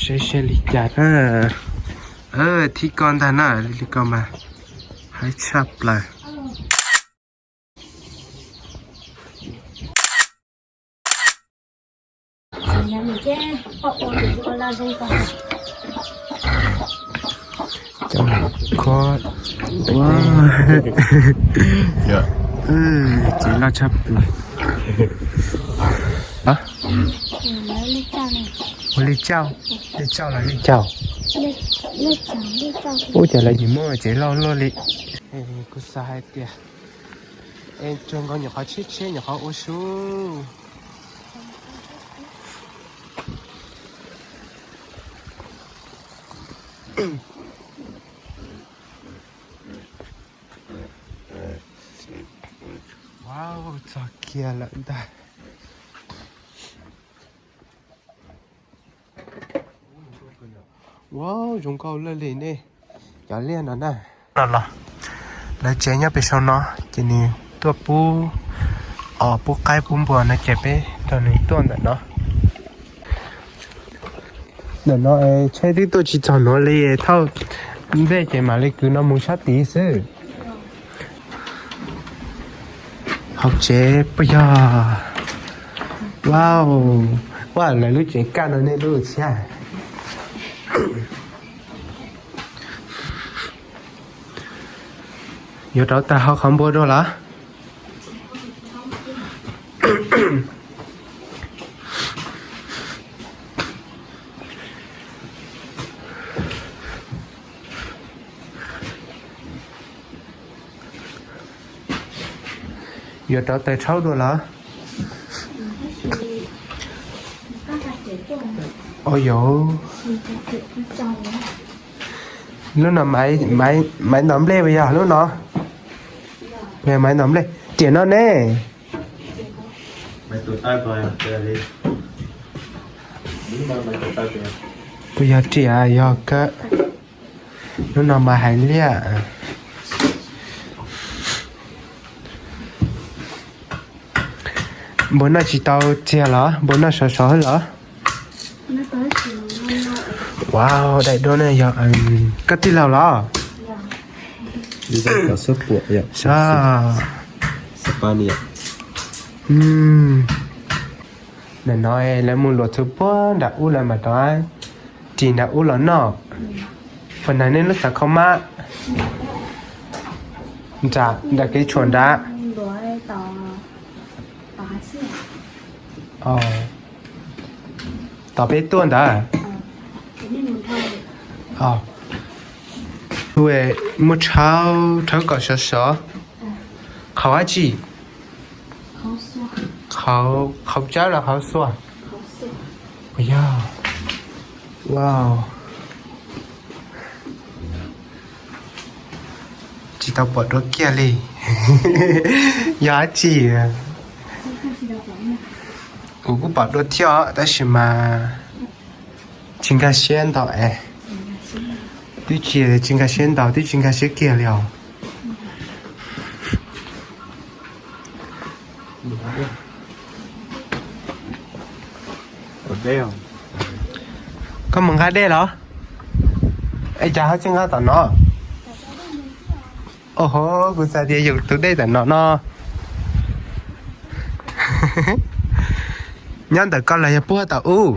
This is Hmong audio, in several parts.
Saib saib li cas na. Thib ko ntag na, li ko mas haib tshaj plaws. Cov khob, tsev loj tshaj plaws. Ua li cauj, li cauj los li cauj. Ub, cas lawv tsis muaj tsev loj luaj li. Kuv xav hais tias es tsuas nkaus nyuam qhuav tshiab tshiab nyuam qhuav ua su. Wow, txog kiag lawm ntag. Wow, zoo nkauj lawm li ne. Cov liaj no na. Los los, lawv tsev nyob pem saum no, ces nws tuaj pub os, pub qaib pub npua no ces peb nrog nws tuaj ntawm no. Ntawm no tsheb twb tuaj tsis txog nuav li, thauj ntej ces mam li kwv no mus sab tid xwb. Hauv tsev puas yog? Wow, ua lawv lub tsev kaj no nej lub thiab. Yuav rau tag hau qhov npua dua los? Yuav rau taws tshaub dua los? Ua yog, lub no maiv ntom nplej puas yog lub no? Puas yog maiv ntom nplej? Riam no ne. Puas yog riam? Yog kawg. Lub no mas hais liaj. Npua noj tsis tau txiag los? Npua noj sov sov los? Wow, daim duab ne yog koj tij laug los? Ntawm no lawv mus luam txhuv puag nram ub lawm mas rov ris nram ub los noj. Puas hnav nej lub xav khau mab? Nram, nram kev tshuam nrad. Tom peb tuaj ntawd. Muaj tshauv, tshauv kom sov sov. Qhauv dab tsi? Qhauv, qhauv tsawb los qhauv xuaj? Yog. Wow. Tsis tau pom dua kiag li. Yog dab tsi? Kuv kuj pom dua thiab tab sis mas tsis nkag siab ntau es. Twb tsis, tsis nkag siab ntau, twb tsis nkag siab kiag li os. Koj mus nqa dej los? Es cas ho tsis nqa tom no? Oho, kuv xav tias yus tus dej tom no no. Nyob ntawm koj los yog puag tom ub?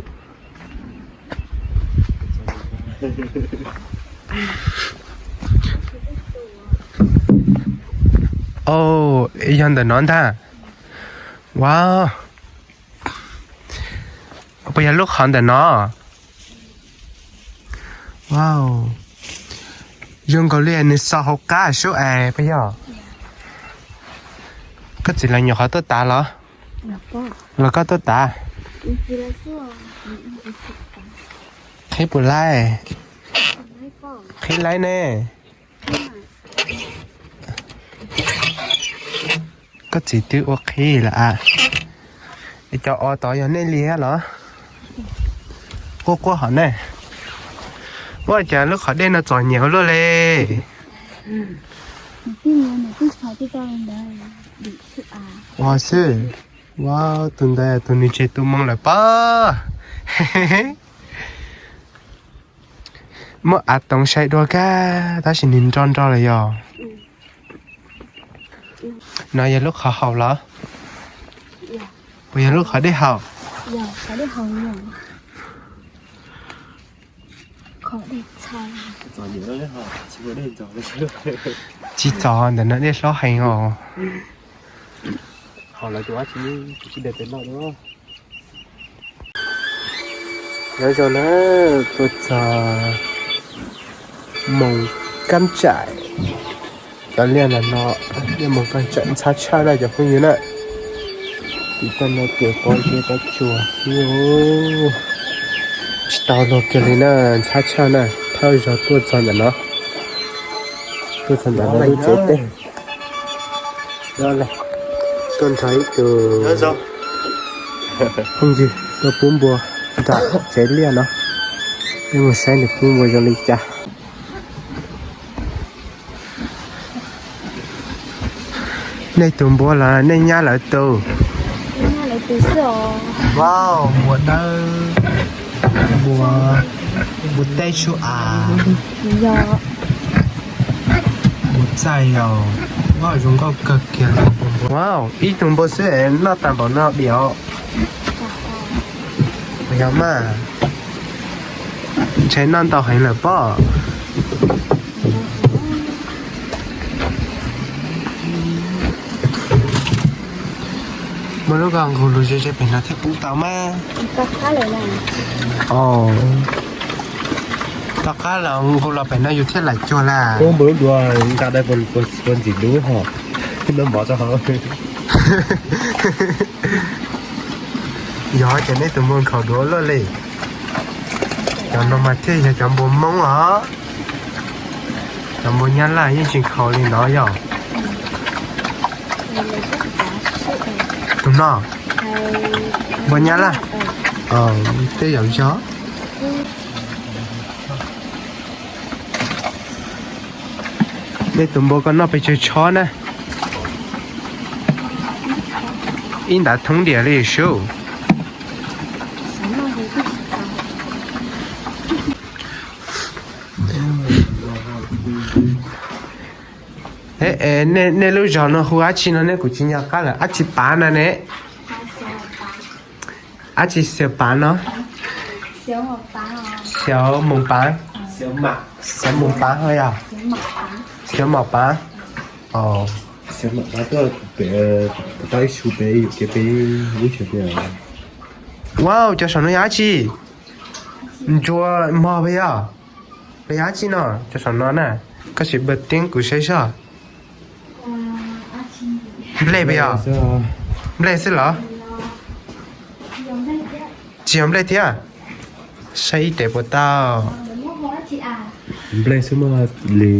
O, yog ntawm no ntag. Wow. Puas yog lub qhov ntawm no? Wow. Zoo nkaus li nws xaus hauv qab sub es puas yog? Koj txiv lawv nyuam qhuav tuaj tav los? Los koj tuaj tav? Qhib puas laib? Qhib laib ne. Koj txiv twb ua qhib lawm a. Es cov os tod yog nej li thiab los? Quaj quaj hov ne. Ua cas lub qhov dej no txom nyem ua luaj li. Ua xwb. Ua tus ntawd tus nws tseg tu moo lawm pob. Muab av toov sai dua kag tab sis nws nro nro lawm yog. No yog lub qhov haus los? Puas yog lub qhov dej haus? Tsis txog, ntawm no dej hlob heev os. Nyob zoo na, tuaj txog Moos Kab Tsaim. Cov liaj ntawm no, liaj Moos Kab Tsaim ntxhab tshaj na cov phooj ywg na. Tim tej no ces pov zeb pov tsua xwb. Tsis tau luag kiag li na, ntxhab tshaj na. Thawj zaug tuaj txog ntawm no, tuaj txog ntawm no lub tsev teb. Tuaj nrog ib tug phooj ywg tuaj pub npua nram tsev liaj no. Peb mus saib nws pub npua zoo li cas. Nej tus npua los nej nyab lawv tus? Wow, npua dawb, npua, npua teb tsuj av, npua txaij os. Wow, zoo nkauj kawg kiag li. Wow, ib tug npua xwb es noj tag npaum no diam os. Yog mas, ntshe noj ntau heev lawm pob. Muaj lub ko nqus lus ze ze pem no thiaj pub tau mas. Tom qab los nqus los pem no yus thiaj lam cuag lawm. Nqa dai puas ntxim dub ho, noj mov rau hauv. Yog ces nej tus npua nkhaus duav luaj li. Cov no mas thiaj yog cov npua Hmoob os. Cov npua Nyab Laj yeej tsis nkhaus li no yog. Tus no, npua Nyab Laj. Tej zaum yog. Nej tus npua koj noj pes tsawg tshob na? Ib ntav thoob diam li sub. Nej lub zos no hu dab tsi no ne? Kuv tsis nco qab lawm. Dab tsi Pav no ne? Dab tsi Xav Pav no? Xav Moos Pav. Xav Moos Pav ho yog? Xav Mom Pav. Wow, cov saum no yog dab tsi? Ntsuag mog puas yog? Puas yog dab tsi no? Cov saum no na, koj sim npaj teeb kuv saib soj. Nplej puas yog? Nplej xwb los? Tsis yog nplej thiab. Saib ib tes puas tau. Nplej xwb mas li.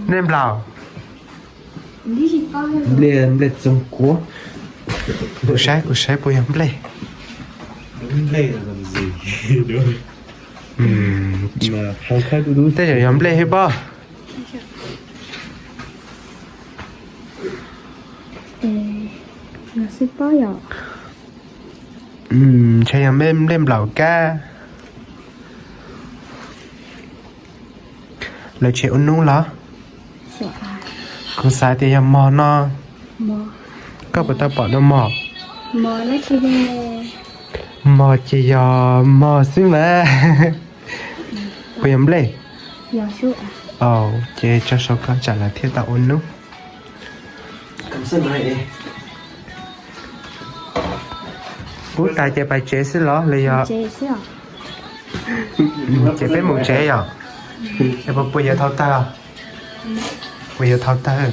Nplej nplaum. Nplej, nplej txoov kuav. Kuv saib, kuv saib puas yog nplej. Tej zaum yog nplej thiab pob. Ntshe yog nplej nplaum kab. Lawv tseem ua nub los? Kuv xav tias yog mog no. Koj puas tau pom dua mog? Mog ces yog mog xwb mas. Puas yog nplej? Ces tso saum koj tsam lawv thiaj tau ua nub. Pub tas ces pais tsev xwb los los yog? Ces peb mus tsev yom? Es puas yuav thau tawg? Puas yuav thau tawg?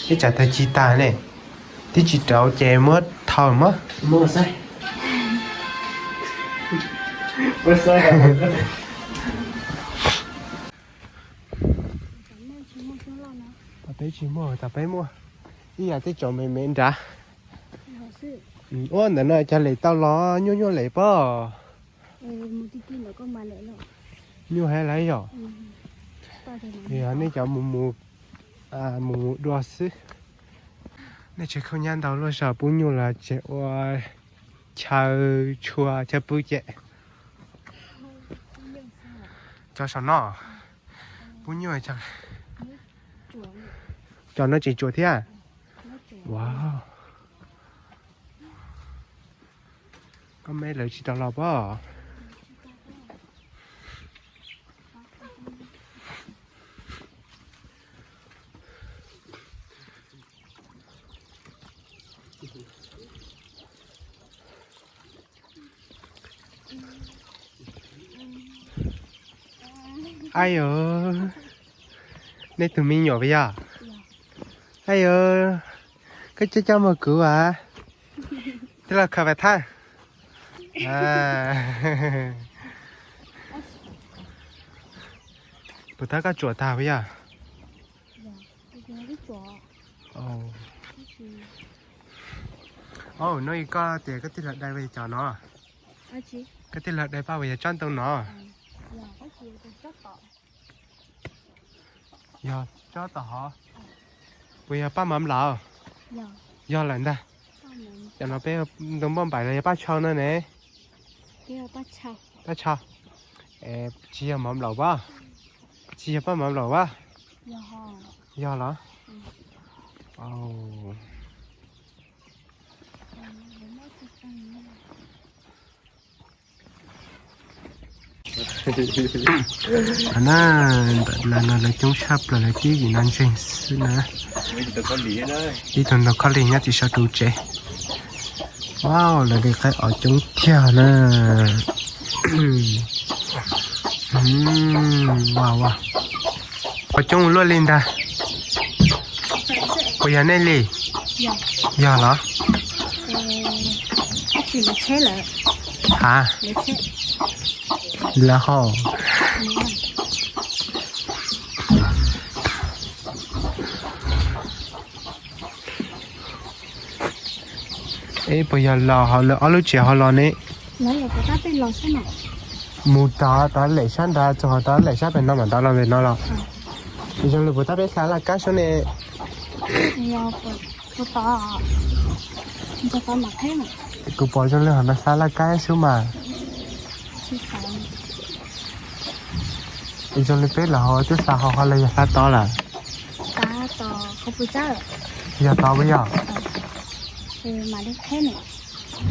Ib tsam tawg ci tag ne, twb tsis rau ces muab thau mog. Peb tsis muaj, tas peb muaj ib yam tej tsoom me me nrad. Ua ntawm no cas lem tau los nyuaj nyuaj lem pob. Nyuaj heev lawm yom. Yog nej cov mus mus dua xwb. Nej tsev khaub nyab ntau luaj zog, pub nyuj los tseem ua chaw tshua chaw pw ces. Cov saum no, pub nyuj. Cov no tseem tsuas thiab. Wow. Koj me lawv tsis tau los pob. Aib, nej tus me nyuam puas yog? Aib, koj coj coj mus kuv as. Twb los khaws pais thab. Puas thab koj tsuas tag puas yog? Hnub ib koj tias koj tij laug dai puas yog cov no? Koj tij laug dai paj puas yog tsob ntoo no? Yog tsob tom hov. Puas yog paj mov nplaum? Yog lawm ntag. Cov no peb ntoo npauj npaim los yog paj tshau no ne? Paj tshau. Tsis yog mov nplaum pab? Tsis yog paj mov nplaum pab? Yog los? Qhov na, ntawm lawv no lawv coob tshaj plaws, lawv tib yim no ntseeg xwb na. Ib tug ntoo khaub lig nyob tim saum ru tsev. Wow, lawv li qaib os coob tiag na. Wow, wow. Puas coob luaj li ntag? Puas yog nej li? Yog los? Ha, lawv hau. Es puas yog los hauv lawv ob lub tsev hauv los ne? Mus tod tod lem sab nrad txog tod lem sab pem no mam tod los pem no los? Zoo li puas tab peb hla laj kab sub ne? Kuv pom zoo li ho no hla laj kab sub mas. Zoo li peb los hauv twb hla hauv qhov los yog hla tod lawm? Yog tod puas yog?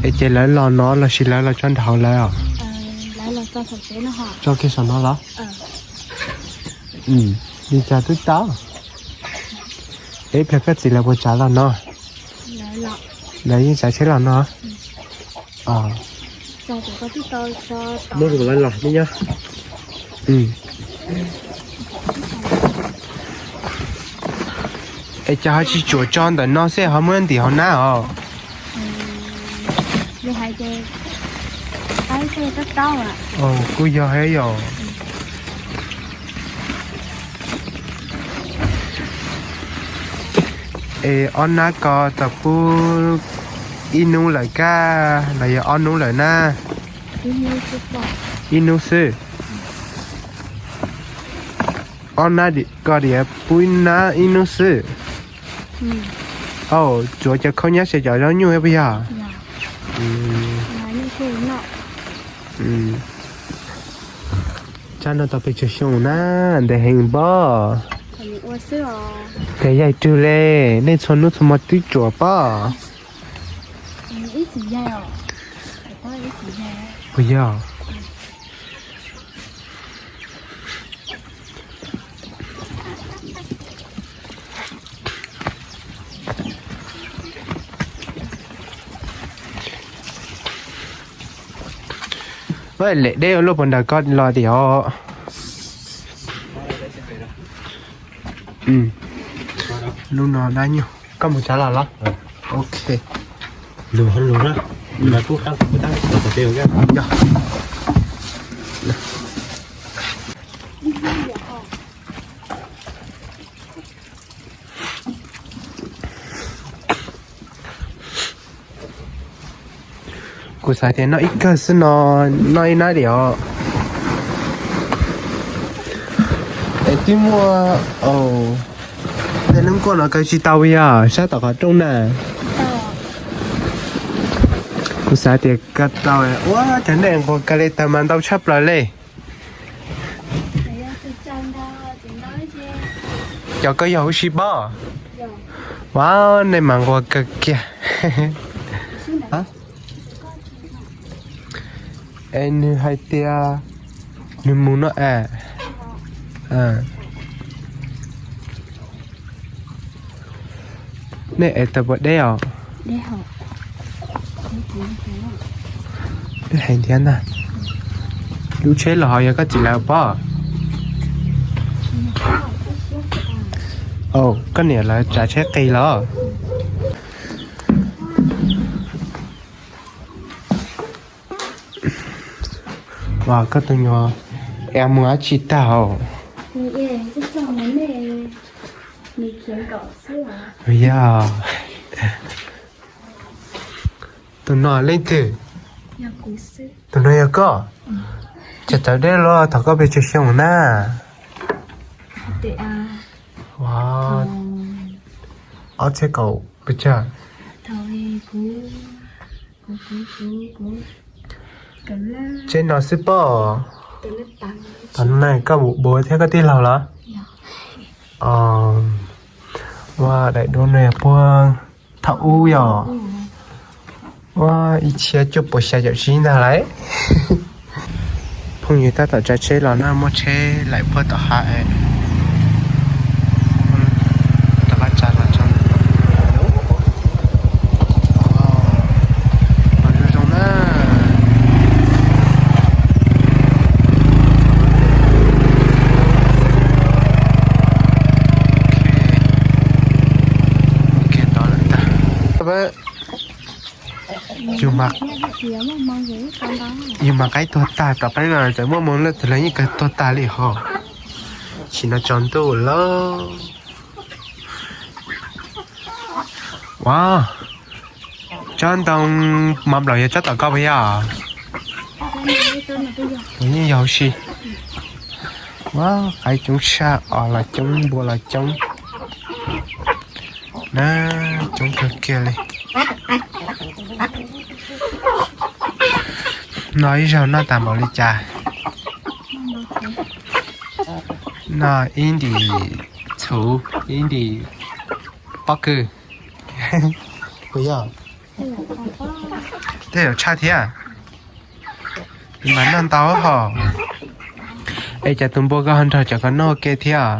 Es ces lawv los no los sis lawv los tso nram hauv lawv os? Tso kiag saum no los? Li cas twb tau. Es pliag koj txiv lawv puas tsav los no? Lawv yeej tsav tsheb los no. Muab kuv los nyob. Es cas ho tsis tsuam tso ntawm no xwb ho muab ntim hauv nab os? Kuj yog thiab yom. Es ob nab ko tau pub ib hnub lawm kab los yog ob hnub lawm na? Ib hnub xwb. Ob nab ko tias pub ib nab ib hnub xwb. Au, tsuav cov khaub nyab xyaw cov zaub nyuj puas yog? Tsab no tau pes tsawg xyoo na, ntev heev pob. Ces yaig rwg le, nej txhua hnub txhua hmo twb tsuam pob. Puas yog? Lem deb ua luaj puas nrog koj los tiag os. Lub no dab nyuag, koj mus tsav los los? Ok. Kuv xav tias noj ib kawg xwb no, noj ib nab diam os. Es twb muaj, tej lub nkuaj no kaw tsis tau yog sab tom qhov rooj na. Kuv xav tias kaw tau, ua cov neeg nquag kaw li tawg mas ntau tshaj plaws li. Cov koj yog huv si pob? Ua, nej mas nquag kawg kiag. Es nws hais tias nws mus no es. Nej es tau puas deb os? Deb heev thiab ntag. Lub tsheb los ho yog koj txiv lawv pob? Koj niam lawv tsav tsheb qis los? Koj tus nyuam, es mus dab tsi tag os? Yog, tus no leej twg? Tus no yog koj? Cas txawv deb los, thaum koj pes tsawg xyoo na? Ob txhiab kaum pes tsawg? Tsev no xwb pob? Thaum no koj mus npuav thiab koj tij laug los? Ua daim duab no yog puag thaum ub yog? Ua ib txhiab cuaj puas xya caum tsib ntag lauj. Phooj ywg, tab tom tsav tsheb los na, muab tsheb laim puag tom hav. Rov qab tsav los tso. Zoo zoo na. Yus mas qaib tuag tag, tom qab no tseem muaj hmoo lawm, tus hlais yeej kawg tuag tag li hos. Sim no tsaus ntuj lawm. Ua, tsob ntoo mov nplaum yog tsob tom koj puas yog? Yeej yog huv si. Ua, qaib coob tshaj, os los coob, npua los coob. Na, coob kawg kiag li. Noj ib zaug noj tas npaum li cas? Noj ib ntim txhuv, ib ntim pob kws. Puas yog? Tej zaum tshaj thiab. Mas noj ntau hos. Es cas tus npua koj ho nrog cov ko noj ua ke thiab?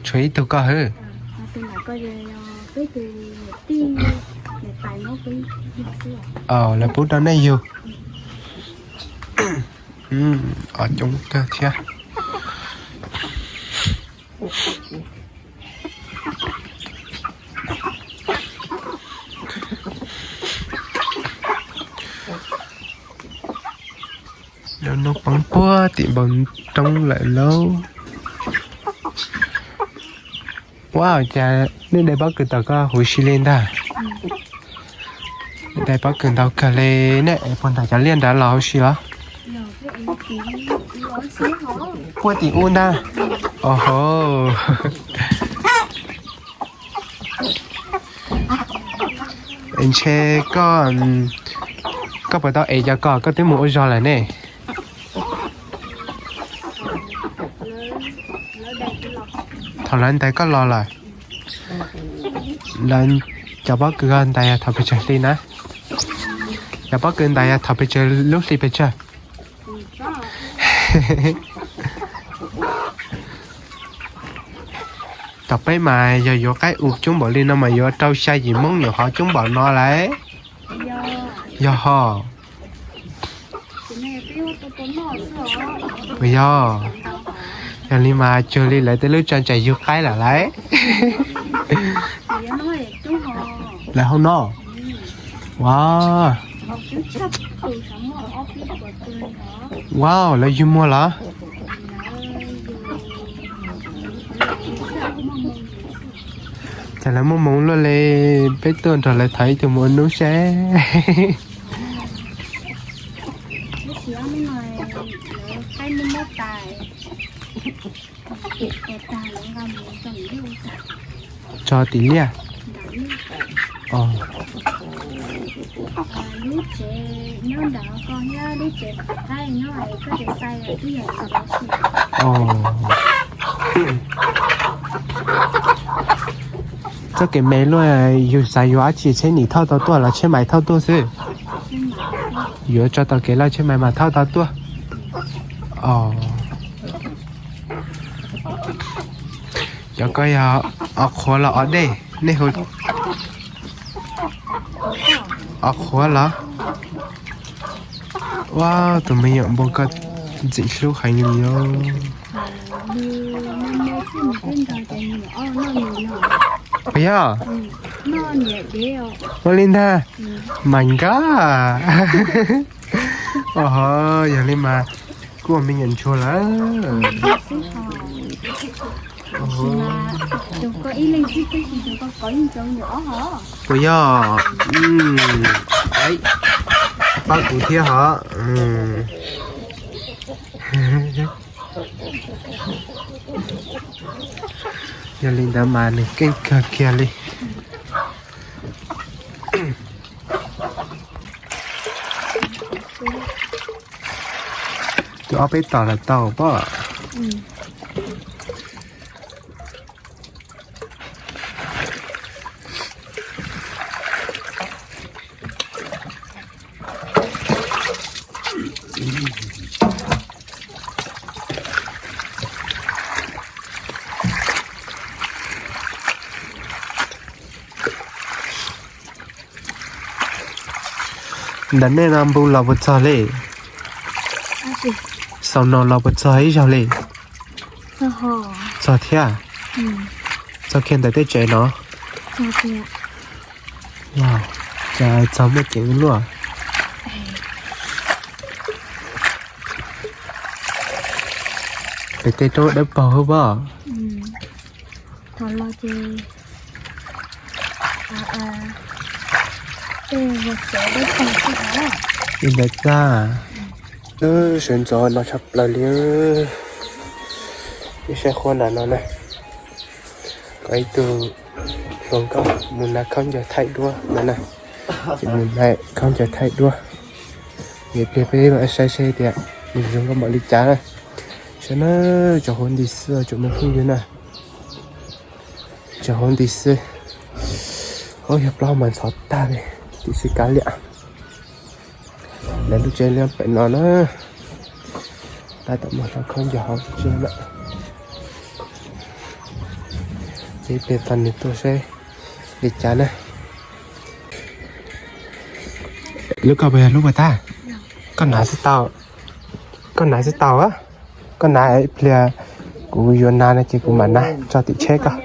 Tshuav ib tug koj hwb. Lawv pub rau nej yug. Os, coob kawg thiab. Lub hnub poob puag tim npoo roob lawm lauj. Ua cas nej dai pob kws tom koj huv si li ntag. Dai pob kws ntau kawg li. Nej es puag ntawm cov liaj nrad los huv si los? Puag tim ub ntag. Os ho. Ntshe koj, koj puas tau es cov ko, koj twb mus ua zog lawm ne? Thaum lawv ntais koj los lawm, lawv, cov pob kws ntais yog thaum pes tsawg hli na? Cov pob kws ntais yog thaum pes tsawg, lub hli pes tsawg? Tom peb mas yog yuav qaib u coob npaum li no mas yuav rau xya yim moob nyuam qhuav coob npaum no lauj. Yog hos. Yog, yog li mas cuag li lawv tej lub tsa ntsais yug qaib lawm lauj. Lawv hauv no. Ua, ua, lawv yug muag los? Cas lawv muaj hmoo luaj li, peb tuaj nrog lawv thov ib tug mus ua nub seb. Tso tim liaj. Txoj kev me luaj, yus xav yuav dab tsi tsheb nim thauj tau tuaj los tsheb mais thauj tuaj xwb? Yuav tso tau kev laj tsheb mais mas thauj tau tuaj. Cov ko yog os qhuav los os dej? Nej hu os qhuav los? Ua, tus me nyuam npua ko ntxim hlub heev li os. Puas yog? Ua li ntag. Mas nkaj. Os, yog li mas kuj ua me nyuam ntsuag lawm. Puas yog? Paub kuv thiab hov. Yog li ntawd mas nws keej kawg kiag li. Tus ob peb tos lawm tau pob. Ntawm nej no npu los puas txog li? Xaus no los puas txog ib zaug li? Txog thiab. Txog kiag ntawm tej tsev no. Cas txog muaj ceem luaj. Pem tej roob dawb paug hwb pob. Li ntawd tag. Sawv ntxov no tshaj plaws li. Ib saib qhuab nram no na, kom ib tug hluas nkauj mus hnav khaub ncaws thaij duab no na. Ces mus hnav khaub ncaws thaij duab. Ib pliag peb mam saib seb tias nws zoo nkauj npaum li cas na. Saib na, tsoom huab nti xwb, tsoom me phooj ywg na. Tsoom huab nti xwb. Ub, yog plaub mas ntxhov tag li, tiam sis kav liam. Lawv lub tsev liab pem no na. Tab tom mus hnav khaub ncaws hauv tsev lawm. Ces ib pliag tag nws tuaj seb li cas na. Lub ko puas yog lub puas tag? Koj hnav xwb tau. Koj hnav xwb tau. Koj hnav ib pliag kuv yuav hnav no ces kuv mam hnav tso tim tsheb koj.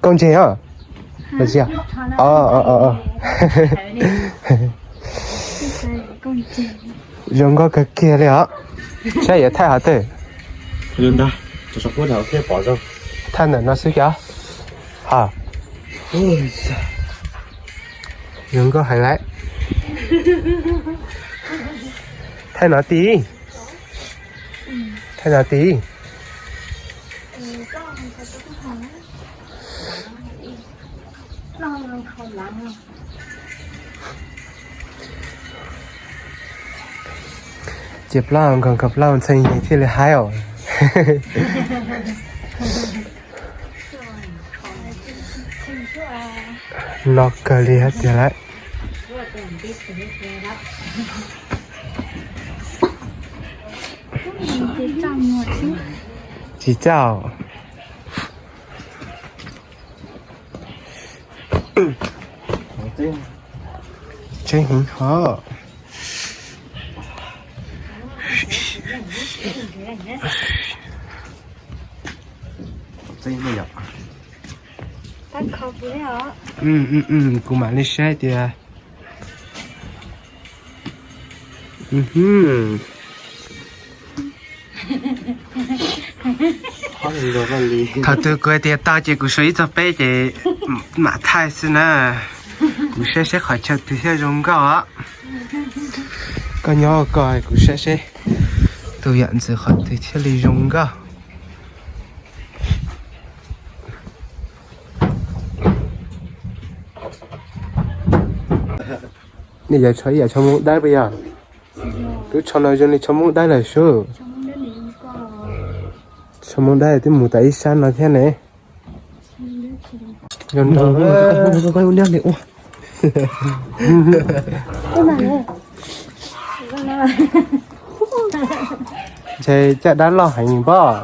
Koj ntseeg os? Zoo nkauj kawg kiag li os. Saib yuav thaij qhov twg? Thaij ntawm no xwb xyov. Ha. Zoo nkauj heev lawm. Thaij no tid. Thaij no tid. Ces plaub nkaus nkaus plaub ntxhee thiaj li haib os. Los kawg li hab tiag lawm. Tsis txaj. Tseeb heev hov. Kuv mam li saib tias Thaum twg kuv hais tias tau ces kuv suav ib txog peb ces mam thaij xwb na. Kuv saib seb qhov chaw twg thiaj zoo nkauj os. Koj nyob koj, kuv saib seb tus yam ntxwv qhov twg thiaj li zoo nkauj. Nej yuav tsho ib yam tsho moo dawb puas yog? Lub tsho no zoo li tsho Hmoob Dawb lawm sub. Tsho Hmoob Dawb twb mus tas ib sab no thiab ne. Ntshe caj dab loj heev pob.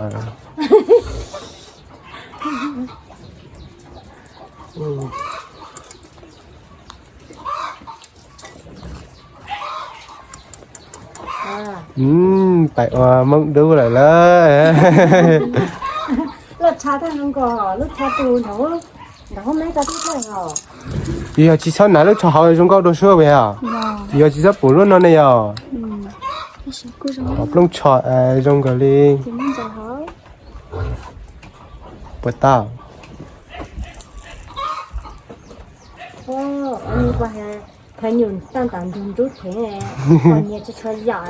Pais ua Hmoob Dub lawm lauj. Lub tsho tag nrho nkaus, lub tsho tus nraud, nraud me tau tib tawg os. Yog tsis txhob hnav lub tsho hauv zoo nkauj dua suab as. Yog tsis txhob pum lub no ne yog. Plooj tsho zoo nkaus li. Puas tau? Phaj nyuj tag nrho ntug nrub thev, qhov nyias tsis tshua yam.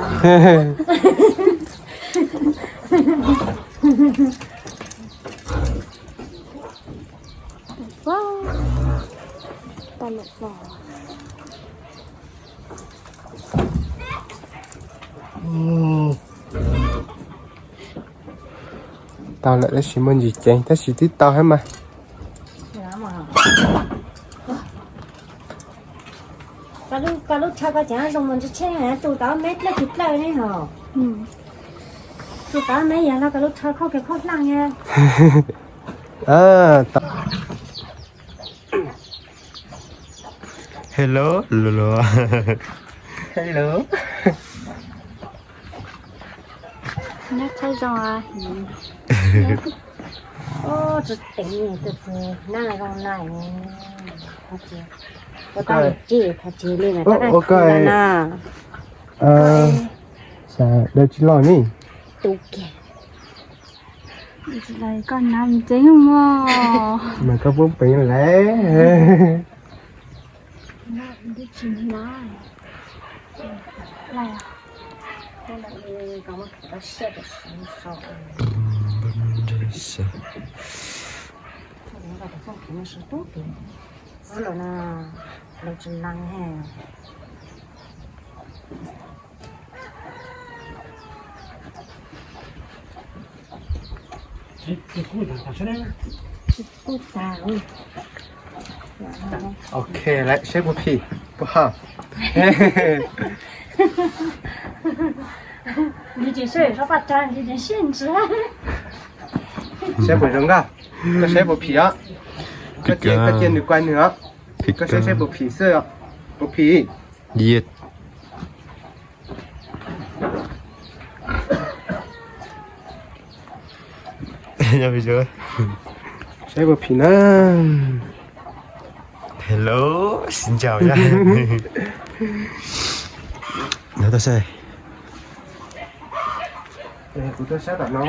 Tau lawm tab sis muaj ntsis ceev tab sis twb tau thiab mas. Koj lub tsho koj ceev zoo mus ntshe tus tau me dlawg kis dlawg ne hos. Tus tau me yog no koj lub tsho khauj kiag khauj hlaj na. Hello, hello. Hello. Nab qhaib zoo. Tsis teev tus txiv nab zoo na. Ua koj li na. Xav dawb tsis loj ni. Tus kiag. Koj hnav ntxeev mog. Mas koj pub peev lawm. Txwv lawm na, lawv tsis lees he. Ok, lawm saib puas phim, puas hom. Saib puas zoo nkauj, koj saib puas phim os. Koj cia, koj cia nws kuaj nws os. Koj saib saib puas phim xwb os. Puas phim? Saib puas phim na. Hello, xin chào nha. Nov tau saib. Kuv tuaj saib tom no.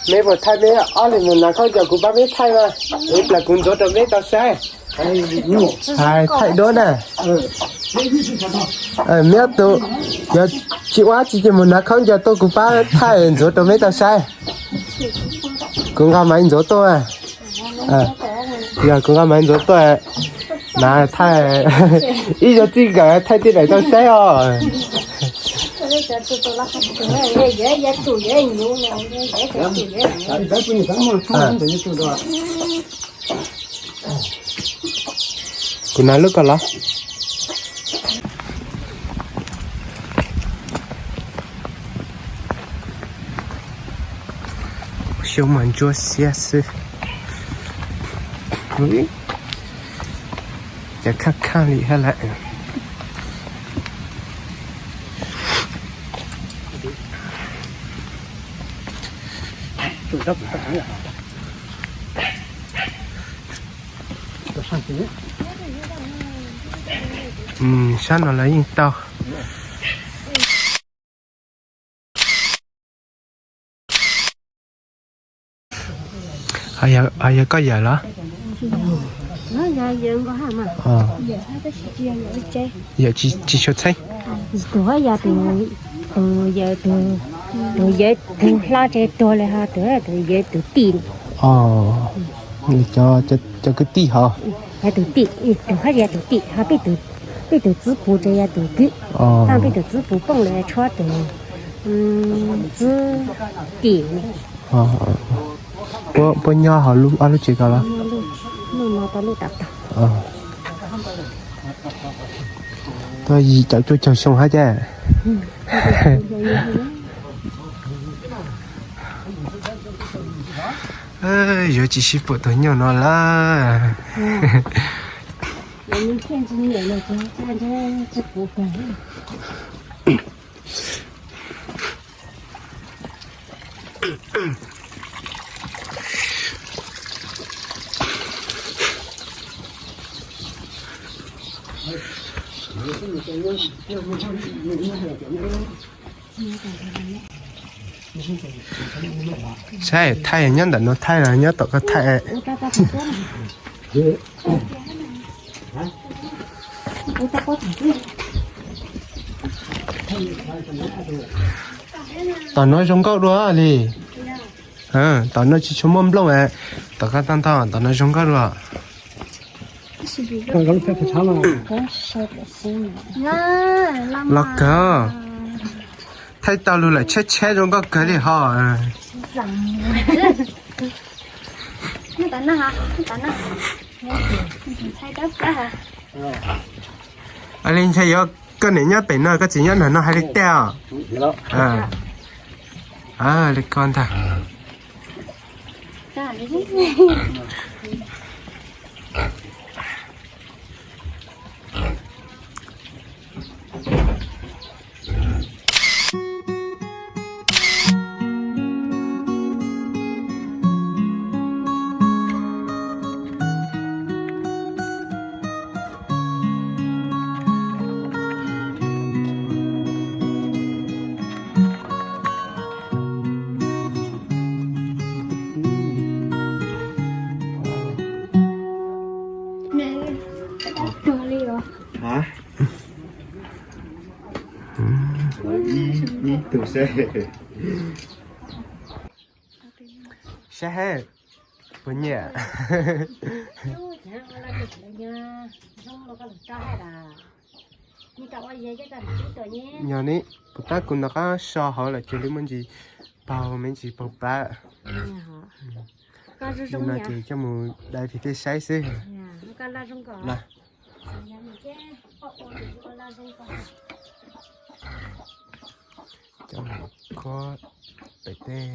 Meb puas thaij meb ob leeg mus hnav khaub ncaws kuv pab meb thaij mas. Ib plag kuv ntxuav rau meb tau saib. Hais thaij duab na. Meb ob tug yog tsis ua tsis ces mus hnav khaub ncaws tuaj kuv pab thaij ntxuav rau meb tau saib. Kuv nqa maiv ntxuav tuaj. Yog kuv nqa maiv ntxuav tuaj, na thaij ib zaug txij nkawm thaij tej daim tau saib os. Kuv hnav lub ko los. Xyoob mas ntsuab xiab xwb. Cas khaj khaj li hab lawm. Sab no lawv yeej tau. Ho yog koj yawm los? Yawm tsis tshua txheeb. Tus yawm, tus yawm tus hlob tsev tuag lawm ho tus yawm tus tij. Cov, cov kwv tij hov. Yog tus tij, tus hab yog tus tij, ho peb tus txwb puv ces yog tus kwv. Peb tus txwb puv poob lawm tshuav tus txwb tim. Puab nyob hauv ob lub tsev ko los? Tuaj yim caum cuaj caug xyoo hab ces. Yuav tsis sib puam tus nyuj no lawm. Saib thaij nyob ntawm no thaij los nyob tom ko thaij. Tom no zoo nkauj dua li. Tom no tsis tshua muaj nplooj. Tom ko tag nrho tom no zoo nkauj dua. Los kawg. Thaij tau lug lawm tsheb tsheb zoo nkauj kawg li hos. Li ntshe yuav koj niam nyob pem no koj txiv nyob ntawm no hais li tej os. Li ko ntag. Ib tug saib. Saib, puas nyiam? Yog ne, puas tab kuv nov qab so hauv lawm cuag li muaj ntsis paug me ntsis paug plab. No ces coj mus dai pem tej saib xwb. Coj mus khuab pem tej.